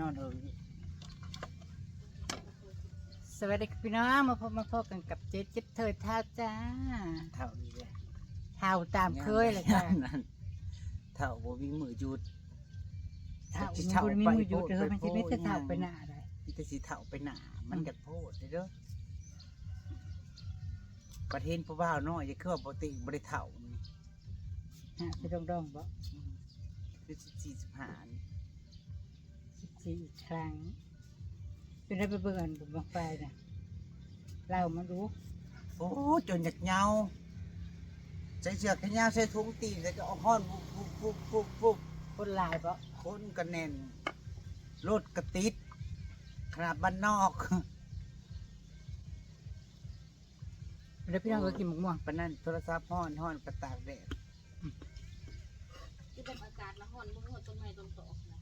ນອນເຫິງ. ສະຫວັດດີພີ່ນ້ອງ ມາພົບມາພໍ້ກັນກັບເຈເຈັບເທີເຖົ້າຈ້າ. ເຖົ້າອີກແລ້ວ ເຖົ້າຕາມເຄີຍແຫຼະຈ້າ. ເຖົ້າບໍ່ມີມື້ຢຸດ. ເຖົ້າ ມັນຊິເຖົ້າບໍ່ມີມື້ຢຸດເດີ ໄປໂພດໄປໂພ ມັນຊິມີແຕ່ເຖົ້າໄປໜ້າໃດ໋. ມີແຕ່ຊິເຖົ້າໄປໜ້າ ມັນ ອືມ ຢາກໂພດເດີ. ບັດເຫັນຜູ້ບ່າວນ້ອຍ ຢ່າຄືວ່າບໍ່ຕິ ບໍ່ໄດ້ເຖົ້ານີ້. ຫາ ຊິດອງໆ ບໍ່? ອືມ ຄືສິບສີ່ ສິບຫ້ານີ້ ສິບສີ່ອີກຄັ້ງ. ເປັນໄດ້ໄປເບິ່ງອັນບຸນບັ້ງໄຟນະ ເລົ່າມາດູ. ໂອ້ ຈົນຢາກເຍົາ ໃສ່ເສື້ອແຂນຍາວ ໃສ່ຖົງຕີນ ແລ້ວກໍເອົາຮ້ອນວຸບໆໆໆ. ຄົນຫຼາຍບໍ່? ຄົນກໍແໜ້ນ ລົດກໍຕິດ ຂະໜາດບ້ານນອກ. ແລ້ວພີ່ນ້ອງກໍກິນໝາກມ່ວງ ປານນັ້ນ ໂທລະສັບຮ້ອນ ຮ້ອນກໍຕາກແດດ. ອືມ ຄືແບບອາກາດລະຮ້ອນ ບໍ່ຮູ້ວ່າຕົ້ນໄມ້ຕົ້ນຕອກນະ.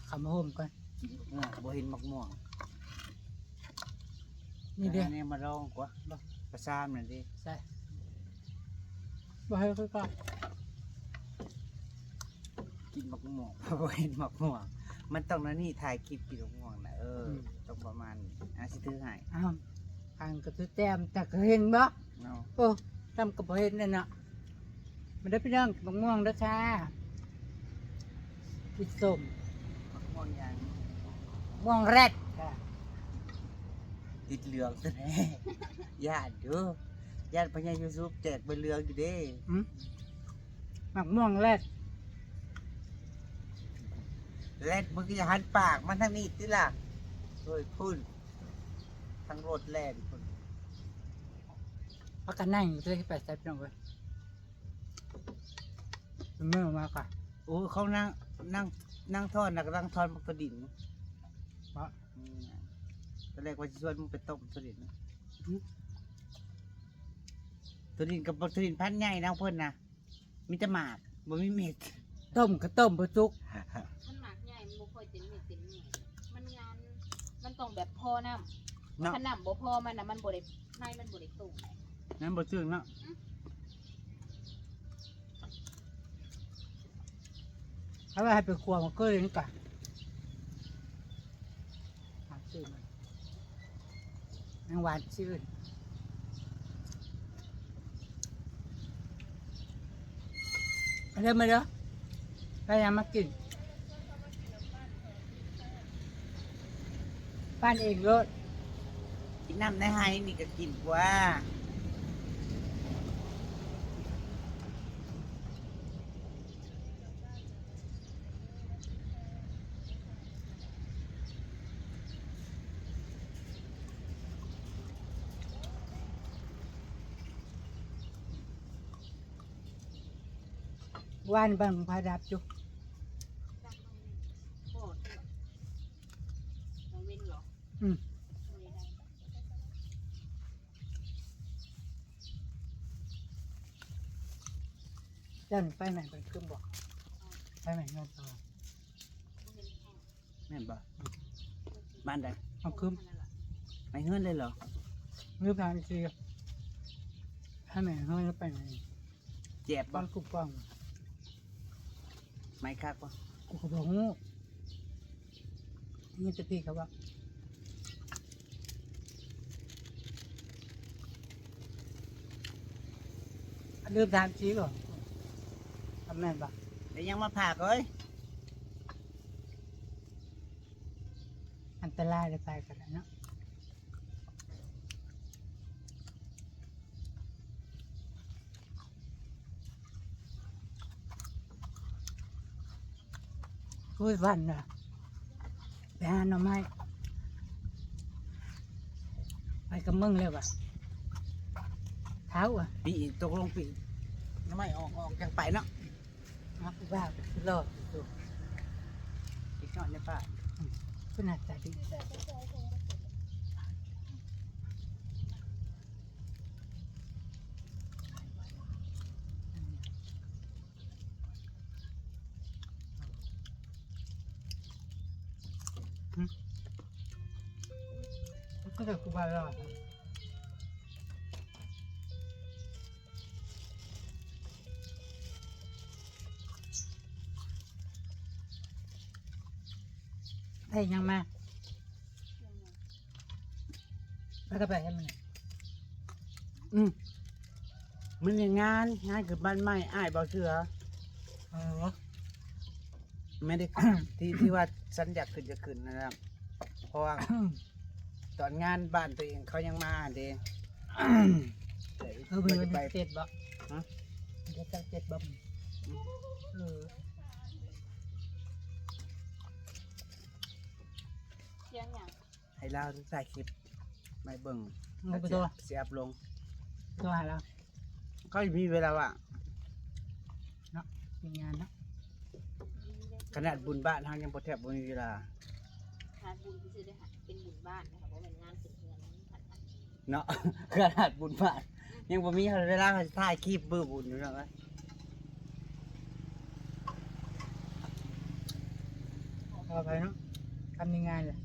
ເຂົ້າມາໂຮມກ່ອນ. ເອີ ບໍ່ເຫັນໝາກມ່ວງ. ນີ້ເດ້ ອັນນີ້ມາລອງກວ່າ ປາຊາມນັ້ນເດ້. ໃສ່ ບໍ່ໃຫ້ຄືກັນ ກິນໝາກມ່ວງ ບໍ່ເຫັນໝາກມ່ວງ. ມັນຕ້ອງແນວນີ້ ຖ່າຍຄລິບກິນໝາກມ່ວງນະ. ເອີ ອືມ ຕ້ອງປະມານນີ້. ອ່າ ຊິຖືໃຫ້. ອ້າວ ອັນກໍຖືແຕ້ມ ຈັກເຫັນບໍ່? ເນາະ ໂອ້ ຊ້ຳກໍບໍ່ເຫັນແລ້ວເນາະ. ມາເດີພີ່ນ້ອງ ໝາກມ່ວງເດີຄ່ະ. ກິນສົ້ມ. ໝາກມ່ວງຫຍັງ? ມ່ວງແຣດຄ່ະ. ຕິດເຫຼືອງຊະແດ່ ຢ້ານຢູ່ ຢ້ານພະຍາຍູສຸບແຈກໃບເຫຼືອງຢູ່ເດ້. ຫືມ ໝາກມ່ວງແຣດ ແຣດ ມຶງກໍຢ່າຫັນປາກມາທາງນີ້ຕິລະ. ໂອ້ຍ ພຸ້ນ ທາງລົດແລ່ນພຸ້ນ. ພາກັນນັ່ງຢູ່ເດີ ຊິໄປໃສພີ່ນ້ອງເອີຍ. ເມື່ອມາກະ ໂອ້ ເຂົານັ່ງ ນັ່ງ ນັ່ງຖອນ ນັ່ງຖອນໝາກໂຕດິນ. ເພາະ ອືມ ຕອນແລກວ່າຊິຊວນມຶງໄປຕົ້ມໂຕດິນ. ຫືມ ໂຕດິນກັບບັກໂຕດິນພັນໃຫຍ່ນະເພິ່ນນະ ມີແຕ່ໝາກ ບໍ່ມີເມັດ. ຕົ້ມກໍຕົ້ມບໍ່ສຸກ. ມັນໝາກໃຫຍ່ ມັນບໍ່ຄ່ອຍເຕັມເມັດເຕັມໜ່ວຍ ມັນງານ ມັນຕ້ອງແບບພໍນ້ຳເນາະ. ຄັນນ້ຳບໍ່ພໍມັນນະ ມັນບໍ່ໄດ້ ໃນມັນບໍ່ໄດ້ໂຕ. ນັ້ນບໍ່ເຖິງເນາະ. ອືມ ເອົາໄວ້ໃຫ້ໄປຂົ້ວໝາກເກືອນີ້ກ່ອນ ຫາຊື້ມາ ຍັງຫວານຊື່ນ. ມາເດີ ມາເດີ ໄປຫຍັງມາກິນ ປັ້ນເອງໂລດ. ກິນນ້ຳໃນໄຮ່ນີ້ກໍກິນກວ່າ. ວານບັ້ງໄຟດັບຢູ່. ອືມ ເຈົ້ານີ້ໄຟໄໝ້ເພິ່ນຄືນບໍ່? ໄຟໄໝ້ເຮືອນເຂົາ ແມ່ນບໍ່? ບ້ານໃດ? ເອົາຄືນ ໄໝ້ເຮືອນເລີຍເຫລອ? ຫຼືບາງທີ ໄຟໄໝ້ເຮືອນແລ້ວໄປໄໝ້ ແຈບບໍ່? ມັນກຸບປ້ອງ ໄໝ້ຄັກບໍ່? ກູກໍບໍ່ຮູ້ ມີແຕ່ພີ່ເຂົາເວົ້າ. ລືມຖາມຊີ້ບໍ່ ວ່າແມ່ນບໍ່? ໄດ້ຫຍັງມາຝາກເອີຍ? ອັນຕະລາຍເລີຍ ໄປກັນແລ້ວເນາະ. ໂອ້ຍ ວັນວ່າ ໄປຫາໜໍ່ໄມ້ ໄປກັບມຶງແລ້ວວ່າ ທ້າວວ່າ ປີ ຕົກລົງປີ ໜໍ່ໄມ້ອອກ ອອກຈັ່ງໄປເນາະ. ມາຜູ້ບ່າວກໍຄືຫຼໍ່ຢູ່ ເດັກນ້ອຍໃນບ້ານ ອືມ ເພິ່ນໜ້າຕາດີ. ຫືມ ມັນຄືກັບຄູບາຫຼາຍ. ໄປຫຍັງມາ? ແລ້ວກໍໄປໃຫ້ມັນ ອືມ ມື້ນີ້ງານ ງານຂຶ້ນບ້ານໃໝ່ອ້າຍບໍ່ເຊື່ອ. ເອີ ແມ່ນເດ້ ທີ່ ທີ່ວ່າສັນຢາກຂຶ້ນ ຢາກຂຶ້ນນັ້ນນະ ເພາະວ່າ ຕອນງານບ້ານຕົວເອງເຂົາຍັງມາຫັ້ນເດ້. ເອີ ເພິ່ນໄປເຈັດບໍ່? ຮະ? ເຈັດບໍ່? ອືມ ເອີ ສຽງຫຍັງ? ໃຫ້ລາວຖ່າຍຄລິບມາໃຫ້ເບິ່ງ ແລ້ວຊິອັບລົງ. ໂທຫາລາວ ເຂົາຊິມີເວລາວ່າງເນາະ ມີງານເນາະ. ຂະໜາດບຸນບ້ານເຮົາຍັງບໍ່ແທບບໍ່ມີເວລາ. ງານບຸນຊື່ໆເດ້ ເປັນບຸນບ້ານນະ ບໍ່ແມ່ນງານຂຶ້ນເຮືອນ ເນາະ. ຂະໜາດບຸນບ້ານຍັງບໍ່ມີເວລາ ເຮົາຊິຖ່າຍຄລິບມື້ບຸນຢູ່ເນາະ. ຂໍອະໄພເນາະ ຄຳນີ້ງ່າຍເລີຍ.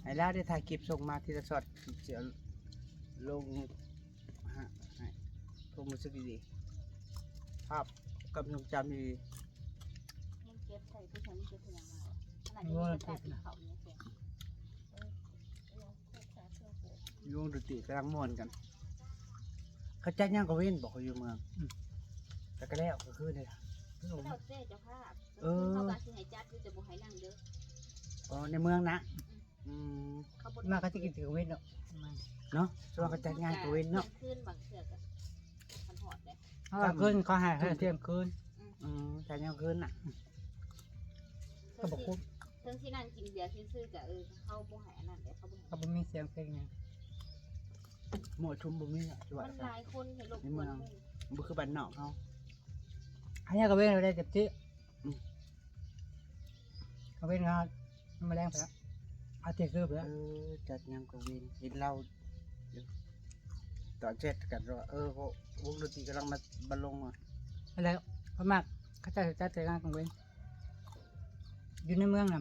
ໃຫ້ລາວໄດ້ຖ່າຍຄລິບສົ່ງມາທີລະຊັອດ ຊິເອົາລົງໃຫ້ ຄວາມຮູ້ສຶກດີໆ ພາບຄວາມຊົງຈຳດີໆ. ຍັງເກັບໃສ່ ຄືສັນເກັບຫຍັງມາ ອັນນັ້ນຍັງມີກະຊາກກິນເຂົ້າຢູ່. ວົງດົນຕີກຳລັງມ່ວນກັນ. ເຂົາຈັດຍາມກາງເວັນບໍ່ ເຂົາຢູ່ເມືອງ? ອືມ ແລ້ວກໍແລ້ວກາງຄືນເດ້. ແລ້ວແຕ່ເຈົ້າພາບ. ເອີ ເຂົາກໍຊິໃຫ້ຈັດຢູ່ ແຕ່ບໍ່ໃຫ້ນັ່ງເດີ. ອໍ ໃນເມືອງນະ. ອືມ ອືມ ເຂົາບໍ່ ມາເຂົາຊິກິນແຕ່ກາງເວັນເນາະ ເນາະ. ສ່ວນເຂົາຈັດງານກາງເວັນເນາະ ທ່ຽງຄືນ ບາງເທື່ອກໍມັນຮອດເດ້. ເອີ ຄືນເຂົາໃຫ້ ໃຫ້ທ່ຽງຄືນ. ອືມ ອືມ ໃຫ້ທ່ຽງຄືນນະ. ອືມ ກໍບໍ່ຄຸ້ມ ເຖິງຊິນັ່ງກິນເບຍຊື່ໆ ກໍ ເອີ ເຂົາບໍ່ໃຫ້ອັນນັ້ນເດ້ ເຂົາບໍ່ໃຫ້ ເຂົາບໍ່ມີສຽງເພງຫຍັງ. ໝໍ້ຊຸມບໍ່ມີນະ ມັນຫຼາຍຄົນໃຫ້ລົບກວນໝູ່ ບໍ່ຄືບ້ານນອກເຮົາ. ອັນນີ້ກໍເວັ້ນໄດ້ເຕັມທີ່. ອືມ ກາງເວັນເຮົາ ມາແລງໄປແລ້ວ ເອົາເຈຄືໄປແລ້ວ. ເອີ ຈັດຍາມກາງເວັນ ເຫັນລາວຕອນແຊັດກັນວ່າ ເອີ ວົງດົນຕີກຳລັງມາ ມາລົງວ່າ. ຫັ້ນແຫຼະ ເຂົາມັກ ເຂົາເຈົ້າຊິຈັດແຕ່ງານກາງເວັນ. ຢູ່ໃນເມືອງນະ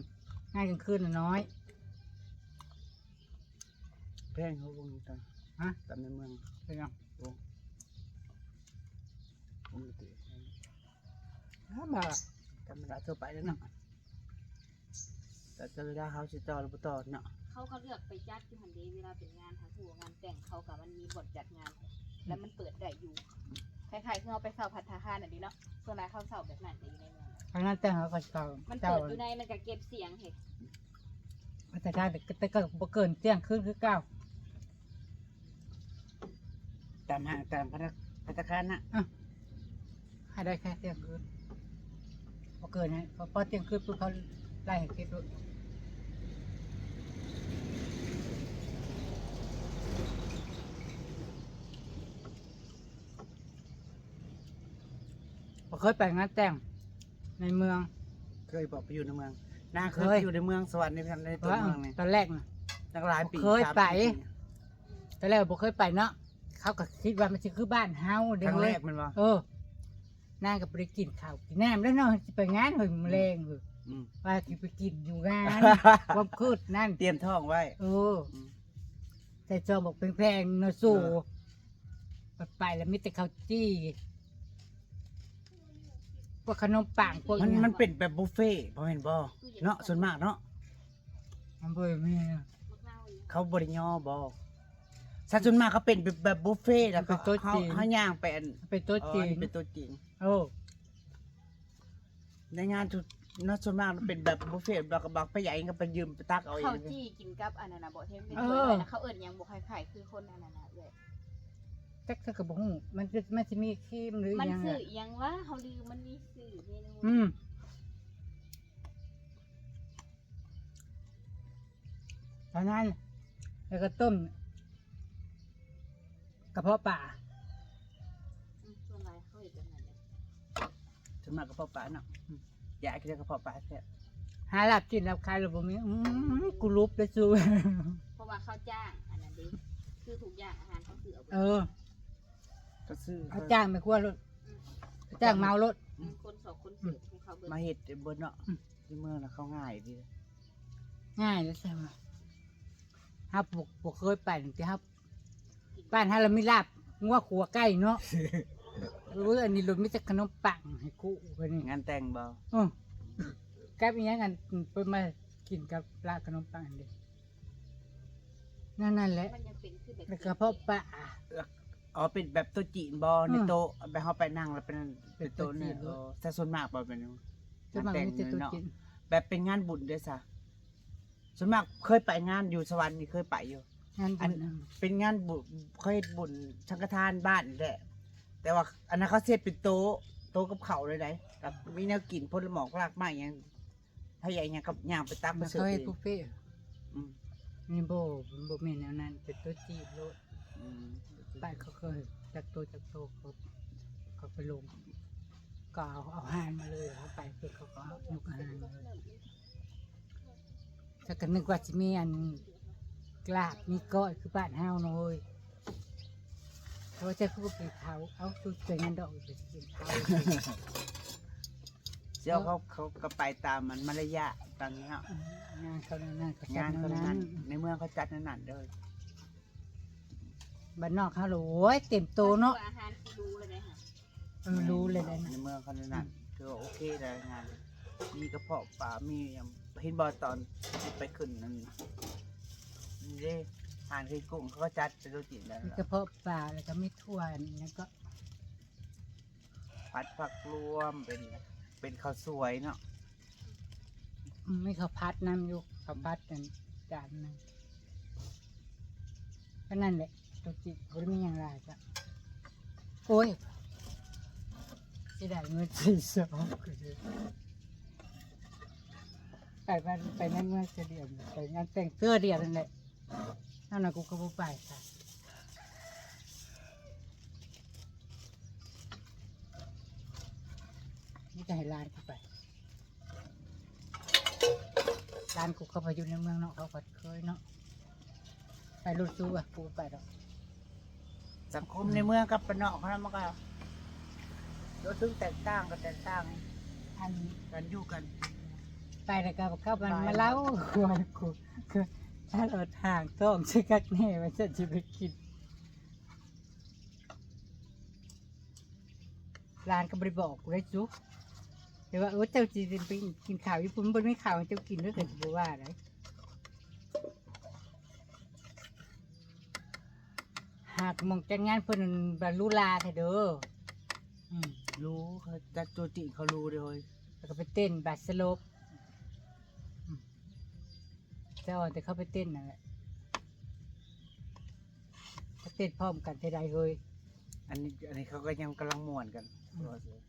ງານກາງຄືນນະນ້ອຍ. ແພງເຂົາວົງນີ້ຕາມ ຮະ? ຕາມໃນເມືອງ ເປັນຫຍັງ? ວົງ ວົງດົນຕີ ທຳມະດາ ທຳມະດາທົ່ວໄປແລ້ວເນາະ. ແຕ່ ແຕ່ເວລາເຮົາຊິຕໍ່ຫຼືບໍ່ຕໍ່ເນາະ ເຂົາກໍເລືອກໄປຈັດຢູ່ຫັ້ນເດ້. ເວລາເປັນງານຫາຄູ່ງານແຕ່ງ ເຂົາກໍມັນມີບ່ອນຈັດງານ ແລ້ວມັນເປີດໄດ້ຢູ່. ຄ້າຍໆຄືເຮົາໄປເຊົ່າພັດຕາຄານນັ້ນເດ້ເນາະ ສ່ວນຫຼາຍເຂົາເຊົ່າແບບນັ້ນເດ້ ຢູ່ໃນເມືອງ. ໄປງານແຕ່ງເຂົາກໍເຊົ່າ ມັນເປີດຢູ່ໃນ ມັນກໍເກັບສຽງເຮັດ. ພັດຕາຄານແຕ່ກໍບໍ່ເກີນທ່ຽງຄືນຄືເກົ່າ. ຕາມຫ້າງ ຕາມພັດຕາ ພັດຕາຄານນະ. ອະ ໃຫ້ໄດ້ແຄ່ທ່ຽງຄືນ ບໍ່ເກີນໃຫ້ ພໍທ່ຽງຄືນປຸບ ເຂົາໄລ່ໃຫ້ເກັບໂລດ. ບໍ່ເຄີຍໄປງານແຕ່ງໃນເມືອງ. ເຄີຍບໍ່ໄປຢູ່ໃນເມືອງ? ນາງເຄີຍ ເຄີຍໄປຢູ່ໃນເມືອງສະຫວັນນີ້ ໃນຕົວເມືອງນີ້ ຕອນແລກນະ ຕັ້ງຫຼາຍປີ ບໍ່ເຄີຍໄປ ສາມສີ່ປີ. ຕອນແລກບໍ່ເຄີຍໄປເນາະ ເຂົາກໍຄິດວ່າມັນຊິຄືບ້ານເຮົາເດ້ ຄັ້ງແລກແມ່ນບໍ່? ເອີ ນາງກໍບໍ່ໄດ້ກິນເຂົ້າກິນນ້ຳແລ້ວເນາະ ຊິໄປງານເຮີ້ຍ ມື້ແລງເຮີ້ຍ. ອືມ ວ່າຊິໄປກິນຢູ່ງານ ຄວາມຄິດນັ້ນ ຕຽມທ້ອງໄວ້. ເອີ ອືມ ໃສ່ຊອງບັກແພງໆເນາະສູ. ເອີ ໄປແລ້ວມີແຕ່ເຂົ້າຈີ່ ພວກຂະໜົມປັງ ພວກ ມັນ ຫຍັງ ມັນເປັນແບບບຸບເຟບໍ່ແມ່ນບໍ່ເນາະ ສ່ວນມາກເນາະ. ມັນບໍ່ໄດ້ມີ ເຂົາບໍ່ໄດ້ຍໍບໍ່? ສ່ວນ ສ່ວນມາກເຂົາເປັນແບບ ແບບບຸບເຟ ແລ້ວກໍ ເປັນໂຕະ ເຮົາ ຈີນ ເຮົາຍ່າງໄປອັນ ເປັນໂຕະ ອໍ ຈີນ ອັນນີ້ເປັນໂຕະຈີນ. ໂອ້ ໃນງານ ເນາະ ສ່ວນມາກມັນເປັນແບບບຸບເຟ ແລ້ວກໍບັກປະຫຍັງກໍໄປຢືມໄປຕັກເອົາເອງ. ເຂົ້າຈີ່ກິນກັບອັນນັ້ນນະ ບໍ່ ທີ່ເປັນ ເອີ ຖ້ວຍໄວ້ນະ ເຂົາເອີ້ນຫຍັງບໍ່ ຄ້າຍໆຄືຄົນອັນນັ້ນນະເອື້ອຍ. ຈັກ ເຂົາກໍບໍ່ຮູ້ ມັນ ມັນຊິມີຄຣີມຫຼືອີ່ຫຍັງ ມັນຊື່ອີ່ຫຍັງວະ ເຮົາລືມ ມັນມີຊື່ເມນູ. ອືມ ຕອນນັ້ນ ແລ້ວກໍຕົ້ມກະເພາະປາ. ອືມ ສ່ວນຫຼາຍເຂົາເຮັດແບບນັ້ນເດ້ ສ່ວນມາກກະເພາະປາເນາະ. ອືມ ຢາກກິນກະເພາະປາແຊບ. ຫາລາບກິນລາບຂາຍແລ້ວບໍ່ມີ. ອືມ ກູຫຼຸບເດ້ຊູ. ເພາະວ່າເຂົາຈ້າງອັນນັ້ນເດ້ ຄືທຸກຢ່າງອາຫານເຂົາຊື້ເອົາເບິດ. ເອີ ເຂົາຊື້ ເຂົາຈ້າງແມ່ຄົວໂລດ. ອືມ ເຂົາຈ້າງເໝົາໂລດ. ອືມ ຄົນສອງຄົນເສີບຂອງເຂົາເບິດ ມາເຮັດເບິດເນາະ. ອືມ ທີ່ເມືອງນະເຂົາງ່າຍເດ້. ງ່າຍເດ້ ແຊບ. ເຮົາບໍ່ ບໍ່ເຄີຍໄປ ແຕ່ເຮົາ ບ້ານເຮົາລະມີລາບງົວຂົ້ວໄກ່ເນາະ. ເອີ ອັນນີ້ໂລດມີແຕ່ຂະໜົມປັງໃຫ້ກູ ອັນນີ້. ງານແຕ່ງບໍ່? ເອີ ກັບອີ່ຫຍັງອັນ ເພິ່ນມາກິນກັບລາບຂະໜົມປັງຫັ້ນເດ ນັ້ນ ນັ້ນແຫຼະ ມັນຍັງເປັນຄືແບບ ແລ້ວກະເພາະປາ ອໍ ເປັນແບບໂຕະຈີນບໍ່ ອືມ ໃນໂຕະ ແບບເຮົາໄປນັ່ງແລ້ວເປັນ ເປັນ ເປັນໂຕະນີ້ ໂຕະຈີນ ເອີ ແຕ່ສ່ວນມາກບໍ່ແມ່ນ ສ່ວນມາກມີແຕ່ໂຕະຈີນ ແບບເປັນງານບຸນເດ້ຊະ ສ່ວນມາກເຄີຍໄປງານຢູ່ສະຫວັນນີ້ ເຄີຍໄປຢູ່ ງານບຸນ ອັນ ເປັນງານບຸນ ເຂົາເຮັດບຸນສັງຄະທານບ້ານນີ້ແຫຼະ ແຕ່ວ່າອັນນັ້ນເຂົາຊິເຮັດເປັນໂຕະ ໂຕະກັບເຂົ້າເລີຍໃດ໋ ແລ້ວມີແນວກິນ ຜົນລະໝອກລາກໄມ້ຫຍັງ ໃຜຢາກຫຍັງກໍຍ່າງໄປຕັກໄປເສີບເອງ ເຂົາເຮັດບຸບເຟ ອືມ ນີ້ບໍ່ ມັນບໍ່ແມ່ນແນວນັ້ນ ເປັນໂຕະຈີນໂລດ ອືມ ໄປເຂົາກໍຈັກໂຕະຈັກໂຕະ ເຂົາ ເຂົາໄປລົງ ກໍເອົາ ເອົາຮ້ານມາເລີຍ ເຮົາໄປເພິ່ນເຂົາກໍຍົກຮ້ານມາເລີຍ ແລ້ວກໍນຶກວ່າຊິມີອັນລາບມີກ້ອຍຄືບ້ານເຮົາເນາະເອີຍ ເພາະວ່າເຈົ້າຄືບໍ່ກິນເຂົ້າ ເອົາ ຊຸດໄປງານດອກໄປກິນເຂົ້າ ເຈົ້າເຂົາ ເຂົາກໍໄປຕາມອັນມາລະຍາດຕາມນີ້ເນາະ ອືມ ງານເຂົາແນວນັ້ນ ງານເຂົາແນວນັ້ນ ໃນເມືອງເຂົາຈັດແນວນັ້ນເດີ ບ້ານນອກເຮົາລະ ໂອ້ຍ ເຕັມໂຕເນາະ ອາຫານຄືຮູ້ແລ້ວເດ້ ເອີ ຮູ້ແລ້ວເດ້ ໃນເມືອງເຂົານັ້ນນະ ອືມ ຖືວ່າໂອເຄແລ້ວ ງານ ມີກະເພາະປາ ມີຫຍັງ ເຫັນບໍ່ ຕອນໄປຂຶ້ນນັ້ນ ນີ້ເດ້ ຮ້ານເຮັດກຸ້ງເຂົາກໍຈັດເປັນໂຕະຈີນແລ້ວ ມີກະເພາະປາ ແລ້ວກໍມີຖົ່ວ ອັນຫຍັງກໍ ຜັດຜັກລວມ ເປັນ ເປັນເຂົ້າສວຍເນາະ ອືມ ມີເຂົ້າຜັດນຳຢູ່ ເຂົ້າຜັດອັນຈານໜຶ່ງ ກໍນັ້ນແຫຼະ ໂຕະຈີນບໍ່ໄດ້ມີຫຍັງຫຼາຍຈ້ະ ໂອ້ຍ ເສຍດາຍເງິນ ສີ່ສອງ ໄປບ້ານ ໄປໃນເມືອງເທື່ອດຽວ ໄປງານແຕ່ງເທື່ອດຽວນັ້ນແຫຼະ ນັ້ນນະ ກູກໍບໍ່ໄປ ມີແຕ່ໃຫ້ຫຼານກູໄປ ຫຼານກູເຂົາໄປຢູ່ໃນເມືອງເນາະ ເຂົາກໍເຄີຍເນາະ ໄປໂລດຊູ ກູບໍ່ໄປດອກ ສັງຄົມໃນເມືອງກັບບ້ານນອກເຮົາມັນກໍບໍ່ຖືກແຕກຕ່າງ ກໍແຕກຕ່າງ ອັນ ການຢູ່ກັນ ໄປແລ້ວກໍເຂົ້າມາ ມາເລົ່າ ກູ ຖ້າເຮົາທາງທ້ອງຊິຄັກແນ່ວ່າຊັ້ນ ຊິໄປກິນ ຫຼານກໍບໍ່ໄດ້ບອກກູເດ້ ຈຸ ແຕ່ວ່າ ເອີ ເຈົ້າຊິໄປກິນເຂົ້າຢູ່ພຸ້ນ ບໍ່ມີເຂົ້າໃຫ້ເຈົ້າກິນເດີ ກໍຊິບໍ່ວ່າໃດ ຫາກໝ່ອງຈັດງານເພິ່ນຫັ້ນ ບາລູລາແທ້ເດີ ອືມ ລູ ເຂົາຈັດໂຕະຈີນເຂົາລູເດ້ເຮີ້ຍ ແລ້ວກໍໄປເຕັ້ນບາດສະຫຼົບ ອືມ ເຈົ້າ ແຕ່ເຂົາໄປເຕັ້ນນັ້ນແຫຼະ ໄປເຕັ້ນພ້ອມກັນເທື່ອໃດເຮີ້ຍ ອັນນີ້ ອັນນີ້ເຂົາກໍຍັງກຳລັງມ່ວນກັນ ອືມ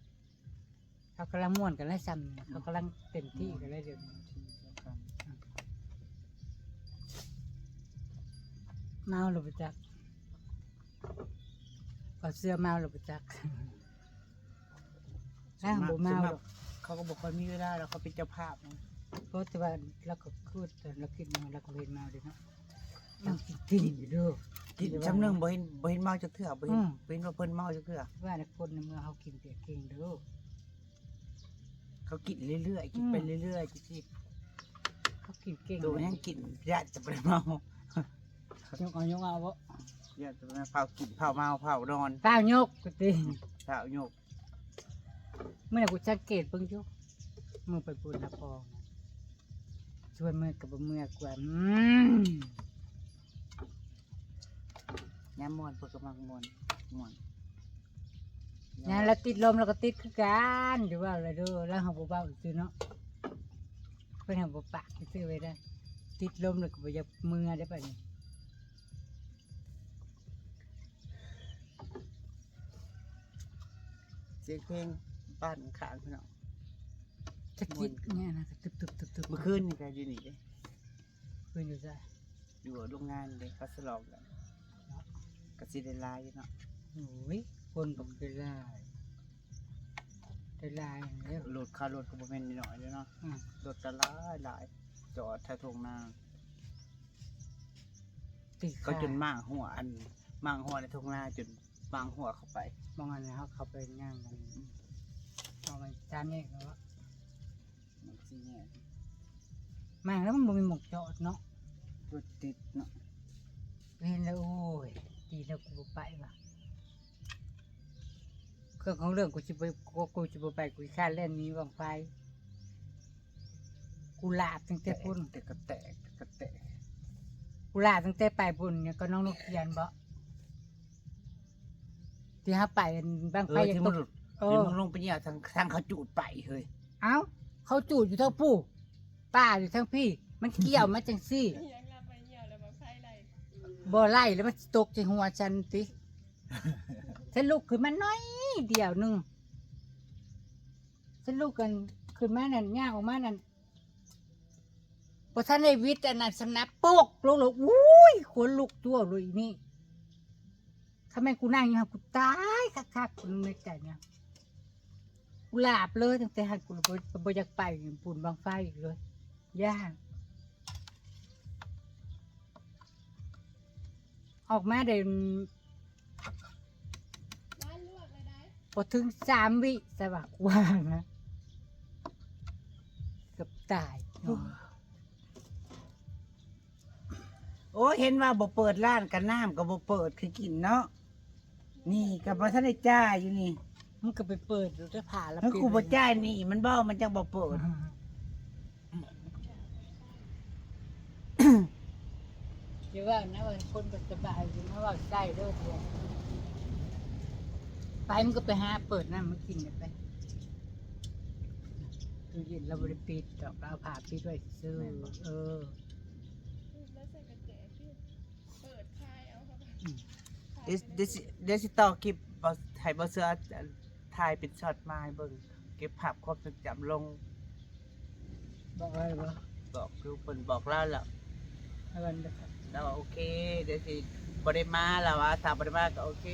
ເຂົາກຳລັງມ່ວນກັນແຫຼະ ຊ່ຳ ອືມ ເຂົາກຳລັງເຕັມທີ່ກັນແລ້ວດຽວນີ້ ເມົາແລ້ວບໍ່ຈັກ ກໍເຊື່ອເມົາແລ້ວບໍ່ຈັກ. ລາວບໍ່ເມົາດອກ ເຂົາກໍບໍ່ຄ່ອຍມີເວລາ ແລ້ວເຂົາເປັນເຈົ້າພາບນະ ເພາະແຕ່ວ່າລາວກໍຄືຕອນລາວກິນເມົາ ລາວກໍບໍ່ເຫັນເມົາເດ້ເນາະ ລາວກິນເກັ່ງຢູ່ເດີ ກິນຊ່ຳໜຶ່ງບໍ່ເຫັນ ບໍ່ເຫັນເມົາຈັກເທື່ອ ບໍ່ເຫັນ ອືມ ບໍ່ເຫັນວ່າເພິ່ນເມົາຈັກເທື່ອ ວ່າແຕ່ຄົນໃນເມືອງເຮົາກິນເກັ່ງເດີ ເຂົາກິນເລື້ອຍໆ ກິນໄປ ອືມ ເລື້ອຍໆ ຈິບໆ ເຂົາກິນເກັ່ງ ໂຕຍັງກິນ ຢ້ານຈະບໍ່ໄດ້ເມົາ ຍົກເອົາ ຍົກເອົາບໍ່ ຢ້ານຈະບໍ່ໄດ້ເຜົາ ກິນເຜົາເມົາເຜົານອນ ຟ້າວຍົກກະຕິ ຟ້າວຍົກ. ມື້ນັ້ນກູສັງເກດເບິ່ງຢູ່ ມື້ໄປບຸນນະຄອນ ຊວນເມືອກະບໍ່ເມືອກວ່າ ອືມ ຍາມມ່ວນເພິ່ນກໍມັກມ່ວນ ມ່ວນ ຍາມລາວຕິດລົມລາວກໍຕິດຄືກັນ ຢ່າເວົ້າລະເດີ ລາວເຮົາບໍ່ເວົ້າຊື່ເນາະ ເພິ່ນເຮົາບໍ່ປາກຊື່ໄວ້ເດີ ຕິດລົມແລ້ວກໍບໍ່ຢາກເມືອເດ້ບາດນີ້. ສຽງເພງບ້ານຂ້າງພີ່ນ້ອງ ຈະກິດແນ່ນະ ຕຶບໆໆໆ ມື້ຄືນນີ້ກໍຢູ່ນີ້ເດ້ ຄືນຢູ່ໃສ? ຢູ່ໂຮງງານເດ້ ເຂົາສະຫຼອງກັນເນາະ ກໍຊິໄດ້ຫຼາຍຢູ່ເນາະ ໂອ້ຍ ຄົນບັກຫຼາຍ ໄດ້ຫຼາຍເດ້ ລົດ ຄ່າລົດກໍບໍ່ແມ່ນນ້ອຍເດ້ເນາະ ອືມ ລົດກໍຫຼາຍໆ ຈອດແຖວທົ່ງນາ ຕິດ ເຂົາຈົນມ້າງຮົ້ວ ອັນ ມ້າງຮົ້ວໃນທົ່ງນາ ຈົນມ້າງຮົ້ວເຂົ້າໄປ ໝ່ອງອັນເຮົາເຂົ້າໄປຍ່າງກັນ ອືມ ເອົາໄປສາມແຍກແລ້ວ ມັນສີ່ແຍກ ມາແລ້ວມັນບໍ່ມີໝ່ອງຈອດເນາະ ລົດຕິດເນາະ ເຫັນແລ້ວ ໂອ້ຍ ດີແລ້ວກູບໍ່ໄປວ່າ ເລື່ອງຂອງເລື່ອງ ກູຊິບໍ່ ກູ ກູຊິບໍ່ໄປ ກູຂີ້ຄ້ານແລ່ນໜີບັ້ງໄຟ. ກູຫຼາບຕັ້ງແຕ່ພຸ້ນ ແຕກ ແຕກກະແຕກ ແຕກກະແຕກ ກູຫຼາບຕັ້ງແຕ່ໄປພຸ້ນ ຫຍັງກໍນ້ອງນົກຂຽນບໍ ທີ່ເຮົາໄປອັນບັ້ງໄຟ ເອີ ທີ່ມັນ ເອີ ທີ່ມັນລົງໄປເຫຍທາງ ທາງເຂົາຈູດໄປເຮີ້ຍ. ເອົ້າ ເຂົາຈູດຢູ່ທາງພຸ້ນ ປ່າຢູ່ທາງພີ້ ມັນກ່ຽວມາຈັ່ງຊີ້ ບໍ່ໄລ່ແລ້ວມັນຊິຕົກໃສ່ຫົວສັນຕິ. ສະຫຼຸບຂຶ້ນມາໜ້ອຍດຽວໜຶ່ງ ສະຫຼຸບກັນຂຶ້ນມານັ້ນ ຍ່າງອອກມານັ້ນ ບໍ່ທັນໄດ້ຫວິດອັນນັ້ນສຳນັບ ໂປກລົງເລີຍ. ອຸ້ຍ ຂົນລຸກຕົວະໂລດອີ່ນີ້ ຄັນແມ່ນກູນັ່ງຢູ່ຫັ້ນ ກູຕາຍຄັກໆ ກູໃນໃຈນະ ກູຫຼາບເລີຍ. ຕັ້ງແຕ່ຫັ້ນ ກູບໍ່ ບໍ່ຢາກໄປບຸນບັ້ງໄຟອີກເລີຍ ຢ້ານ. ອອກມາໄດ້ບໍ່ເຖິງສາມວິ ສະວ່າ ກູວ່ານະ ເກືອບຕາຍ. ໂອ້ຍ ເຫັນວ່າບໍ່ເປີດຮ້ານ ກະນ້ຳກະບໍ່ເປີດ ຄືກິນເນາະ. ນີ້ກະບໍ່ທັນໄດ້ຈ່າຍຢູ່ນີ້ ມັນກະໄປເປີດຢູ່ແຕ່ຜ້າລະປິດ. ກູບໍ່ຈ່າຍໜີ້ມັນບໍ່ ມັນຈັ່ງບໍ່ເປີດ. ຢ່າເວົ້ານະວ່າຄົນບໍ່ສະບາຍ ຢ່າມາເວົ້າໃສ່ເດີ. ໄປ ມັນກະໄປຫາເປີດນ້ຳມາກິນໄປ. ຕູ້ເຢັນລາວບໍ່ໄດ້ປິດດອກ ລາວຜ້າປິດໄວ້ຊື່. ເອີ ດຽວ ດຽວຊິ ດຽວຊິຕໍ່ຄລິບ ໃຫ້ບ່າວເສືອຖ່າຍເປັນຊັອດມາໃຫ້ເບິ່ງ ເກັບພາບຄວາມຊົງຈຳລົງ. ບອກລາວແລ້ວບໍ່? ບອກຢູ່ ເພິ່ນບອກລາວແລ້ວ ລາວໂອເຄ ດຽວຊິບໍ່ໄດ້ມາ ລາວວ່າ ຖ້າບໍ່ໄດ້ມາກະໂອເຄ.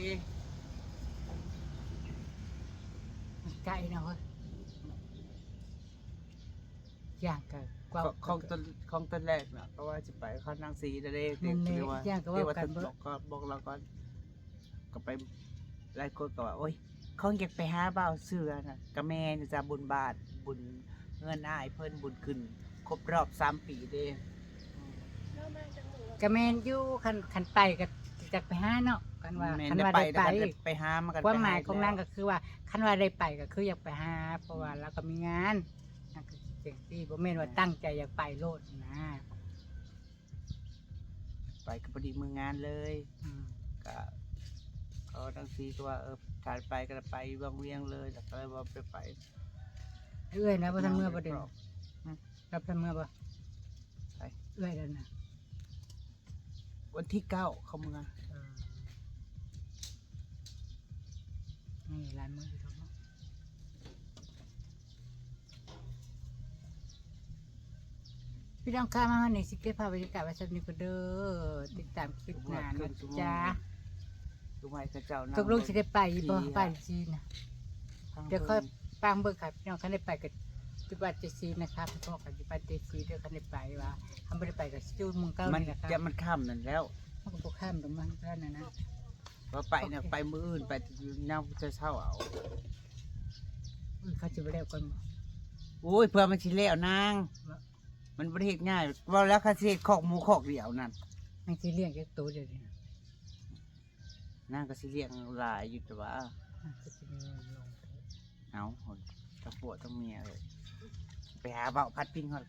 ມັນໄກເນາະເຮີ້ຍ. ຍ່າງກະ ຂອງ ຂອງຕອນ ຂອງຕອນແລກນະ ເພາະວ່າຊິໄປເຂົ້ານາງສີນະເດ້. ແມ່ນແຫຼະ ຍ່າງກະເວົ້າກັນ ບອກ ບອກລາວກ່ອນ ກະໄປ ຫຼາຍຄົນກະວ່າ ໂອ້ຍ ຄົງຢາກໄປຫາບ່າວເສືອນະ. ກະແມ່ນຢູ່ຈ້າ ບຸນບ້ານ ບຸນເຮືອນອ້າຍເພິ່ນ ບຸນຂຶ້ນຄົບຮອບສາມປີເດ້. ກະແມ່ນຢູ່ ຄັນ ຄັນໄປກະຢາກໄປຫາເນາະ ຄັນວ່າ ຄັນວ່າໄດ້ໄປ ໄປຫາ ຄວາມໝາຍຂອງນາງກະຄືວ່າ ຄັນວ່າໄດ້ໄປກະຄືຢາກໄປຫາ ເພາະວ່າລາວກະມີງານ. ນາງກະຊິຈັ່ງຊີ້ ບໍ່ແມ່ນວ່າຕັ້ງໃຈຢາກໄປໂລດນະ ໄປກະພໍດີມື້ງານເລີຍ. ອືມ ກະ ເຂົານາງສີກະວ່າ ເອີ ຖ້າໄປກະໄປວັງວຽງເລີຍ ລະກະເລີຍບໍ່ໄດ້ໄປ. ເອື້ອຍນະ ບໍ່ທັນເມືອບໍ່ເດ? ຮຶ ລາວທັນເມືອບໍ່? ໃຜ? ເອື້ອຍລາວນະ. ວັນທີເກົ້າເຂົາເມືອ. ເອີ ນີ້ຫຼາຍມື້ຢູ່ດອກເນາະ. ພີ່ນ້ອງຄະ ມາຮອດນີ້ຊິເກັບພາບບັນຍາກາດໄວ້ສ່ຳນີ້ກ່ອນເດີ ຕິດຕາມຄລິບໜ້ານະຈ໊ະ. ຕົກລົງຊິໄດ້ໄປບໍ່? ໄປຈີນນະ ດຽວຄ່ອຍຟັງເບິ່ງຄ່ະພີ່ນ້ອງ. ຄັນໄດ້ໄປກະຢູ່ບ້ານເຈຊີນະຄະ ໄປພໍ້ກັນຢູ່ບ້ານເຈຊີເດີ. ຄັນໄດ້ໄປວ່າ ຄັນບໍ່ໄດ້ໄປກະຊິຢູ່ເມືອງເກົ່ານີ້ລະຄະ. ມັນຄ່ຳນັ້ນແລ້ວ ມັນກະບໍ່ຄ່ຳດອກ ມັນນັ້ນນະ ວ່າໄປນະ ໄປມື້ອື່ນ ໄປຍາມເຊົ້າເອົາ. ອື ເຂົາຊິບໍ່ແລ້ວກ່ອນບໍ່? ໂອ້ຍ ເພື່ອມັນຊິແລ້ວນາງ ມັນບໍ່ໄດ້ເຮັດງ່າຍ. ເວົ້າແລ້ວ ຄັນຊິເຮັດຄອກໝູຄອກດຽວນັ້ນ ມັນຊິລ້ຽງຈັກໂຕດຽວນີ້? ນາງກະຊິລ້ຽງຫຼາຍຢູ່ ແຕ່ວ່າ ນາງກະຊິມີເງິນລົງ. ເອົາ ທັງຜົວທັງເມຍເອີຍ ໄປຫາເວົ້າພາດພິງເຂົາ.